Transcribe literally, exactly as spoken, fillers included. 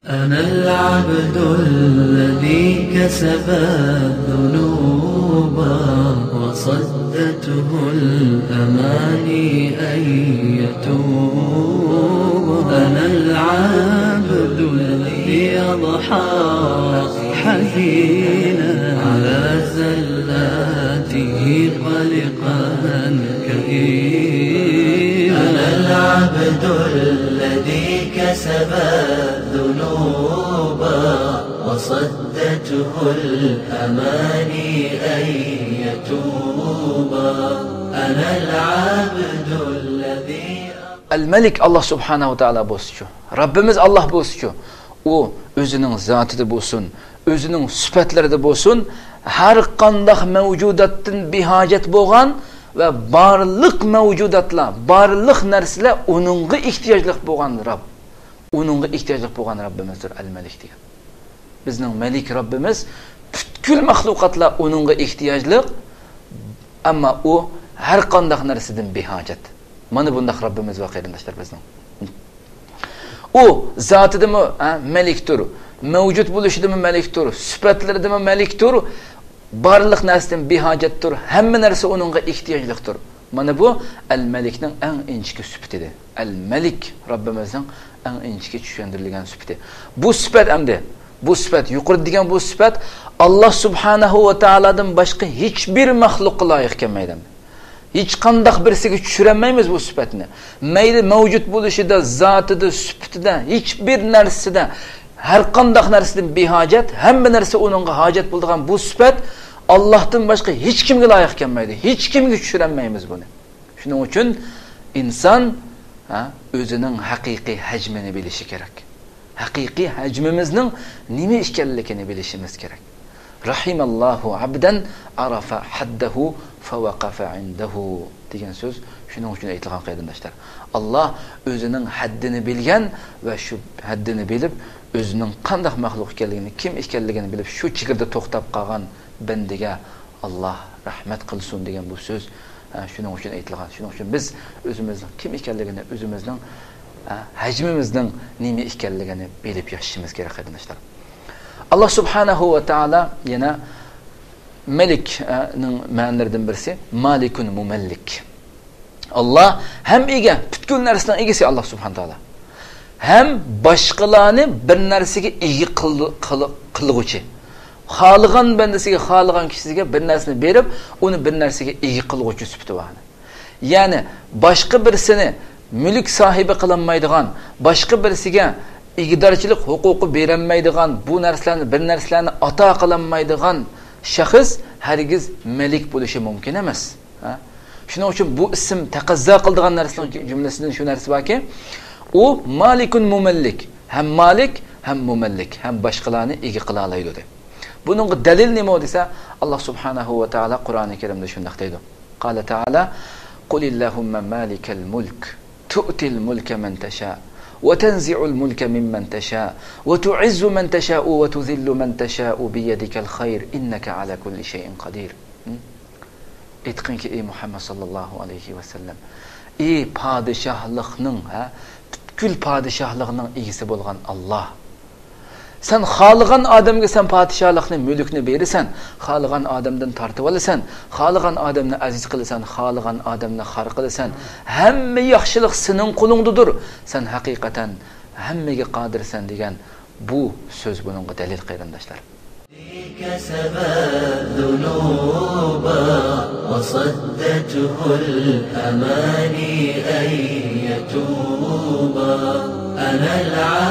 أنا العبد الذي كسب الذنوب وصدته الأماني أن يتوب. أنا العبد الذي أضحى حزينا على زلاته قلقا كئيبا. أنا العبد الذي كسب الذنوب وصدته الأماني أن يتوب. أنا العبد الذي. ئەل مەلىك ئاللا سۇبھانەھۇ ۋە تائالا بولسىچۇ، رەببىمىز ئاللا بولسىچۇ، ئۇ ئۆزىنىڭ زاتىدا بولسۇن، ئۆزىنىڭ سۈپەتلىرىدە بولسۇن، ھەر قانداق مەۋجۇداتتىن بىھاجەت بولغان ۋە بارلىق مەۋجۇداتلار، بارلىق نەرسىلەر ئۇنىڭغا ئېھتىياجلىق بولغان رەب. ئۇنىڭغا ئېھتىياجلىق بولغان رەببىمىزدۇر ئەل مەلىك دېگەن. بىزنىڭ مەلىك رەببىمىز، پۈتكۈل مەخلۇقاتلار ئۇنىڭغا ئېھتىياجلىق، ئەمما ئۇ ھەر قانداق نەرسىدىن بىھاجەت. مانا بۇنداق رەببىمىز بار، قېرىنداشلار، بىزنىڭ. ئۇ زاتىدىمۇ، ھە، مەلىكتۇر، مەۋجۇت بولۇشىدىمۇ مەلىكتۇر، سۈپەتلىرىدىمۇ مەلىكتۇر، بارلىق نەرسىدىن بىھاجەتتۇر، ھەممە نەرسە ئۇنىڭغا ئېھتىياجلىقتۇر. مانا بۇ ئەل مەلىكنىڭ ئەڭ ئىنچىكە سۈپىتىدە. ئەل مەلىك رەببىمىزنىڭ ئەڭ ئىنچىكە چۈشەندۈرۈلگەن سۈپىتى. بۇ سۈپەت ئەمدى، بۇ سۈپەت، يۇقىرىدا دېگەن بۇ سۈپەت ئاللا سۇبھانەھۇ ۋە تائالادىن باشقا ھېچبىر مەخلۇققا لايىق كەلمەيدۇ ئەمدى. ھېچقانداق بىرسىگە چۈشۈرەلمەيمىز بۇ سۈپەتنى. مەيلى مەۋجۇت بولۇشىدا، زاتىدا، سۈپىتىدە، ھېچبىر نەرسىدە، ھەر قانداق نەرسىدىن بىھاجەت، ھەممە نەرسە ئۇنىڭغا ھاجەت بولىدىغان بۇ سۈپەت ئاللاھتىن باشقا ھېچكىمگە لايىق كەلمەيدۇ. ھېچكىمگە چۈشۈرەلمەيمىز بۇنى. شۇنىڭ ئۈچۈن ئىنسان، ھە، ئۆزىنىڭ ھەقىقىي ھەجمىنى بىلىشى كېرەك. ھەقىقىي ھەجمىمىزنىڭ نېمە ئىكەنلىكىنى بىلىشىمىز كېرەك. رەھىمەللاھۇ ئەبدەن ئەرەفە ھەددەھۇ فەۋەقەفە ئىندەھۇ دېگەن سۆز شۇنىڭ ئۈچۈن ئېيتىلغان، قېرىنداشلار. ئاللا ئۆزىنىڭ ھەددىنى بىلگەن ۋە شۇ ھەددىنى بىلىپ، ئۆزىنىڭ قانداق مەخلۇق ئىكەنلىكىنى، كىم ئىكەنلىكىنى بىلىپ، شۇ چېگرىدا توختاپ قالغان بەندىگە ئاللا رەھمەت قىلسۇن دېگەن بۇ سۆز، ھە، شۇنىڭ ئۈچۈن ئېيتىلغان. شۇنىڭ ئۈچۈن بىز ئۆزىمىزنىڭ كىم ئىكەنلىكىنى، ئۆزىمىزنىڭ، ھە، ھەجمىمىزنىڭ نېمە ئىكەنلىكىنى بىلىپ ياشىشىمىز كېرەك، قېرىنداشلار. ئاللا سۇبھانەھۇ ۋە تائالا يەنە مەلىكنىڭ مەنىلىرىدىن بىرسى مالىكۇن مۇمەللىك. ئاللا ھەم ئىگە، پۈتكۈل نەرسىنىڭ ئىگىسى ئاللا سۇبھانەھۇ ۋە تائالا. ھەم باشقىلارنى بىر نەرسىگە ئىگە قىل-، قىل-، قىلغۇچى. خالىغان بەندىسىگە، خالىغان كىشىسىگە بىر نەرسىنى بېرىپ، ئۇنى بىر نەرسىگە ئىگە قىلغۇچى سۈپىتى بار. يەنى باشقا بىرسىنى مۈلۈك ساھىبى قىلالمايدىغان، باشقا بىرسىگە ئىگىدارچىلىق ھوقۇقى بېرەلمەيدىغان، بۇ نەرسىلەرنى، بىر نەرسىلەرنى ئاتا قىلالمايدىغان شەخس ھەرگىز مەلىك بولۇشى مۇمكىن ئەمەس. ھە؟ شۇنىڭ ئۈچۈن بۇ ئىسىم تەقەززا قىلىدىغان نەرسىنىڭ جۈملىسىدىن شۇ نەرسە باركى، ئۇ مالىكۇن مۇمەللىك، ھەم مالىك، ھەم مۇمەللىك، ھەم باشقىلارنى ئىگە قىلالايدۇ دەپ. بۇنىڭغا دەلىل نېمە دېسە، ئاللا سۇبھانەھۇ ۋە تائالا قۇرئانى كەرىمدە شۇنداق دەيدۇ. قال تعالى: قل اللهم مالك الملك تؤتي الملك من تشاء وتنزع الملك ممن تشاء وتعز من تشاء وتذل من تشاء بيدك الخير إنك على كل شيء قدير. ئېيتقىنكى، ئەي مۇھەممەد ساللاللاھۇ ئەلەيھى ۋەسەللەم، ئى پادىشاھلىقنىڭ، ھە، پۈتكۈل پادىشاھلىقنىڭ ئىگىسى بولغان ئاللا، سەن خالىغان ئادەمگە سەن پادىشاھلىقنى، مۈلۈكنى بېرىسەن، خالىغان ئادەمدىن تارتىۋالىسەن، خالىغان ئادەمنى ئەزىز قىلىسەن، خالىغان ئادەمنى خار قىلىسەن. ھەممە ياخشىلىق سېنىڭ قولۇڭدىدۇر، سەن ھەقىقەتەن ھەممىگە قادىرسەن دېگەن بۇ سۆز بۇنىڭغا دەلىل، قېرىنداشلار. كسب الذنوب وصدته الأماني أن يتوب. أنا العبد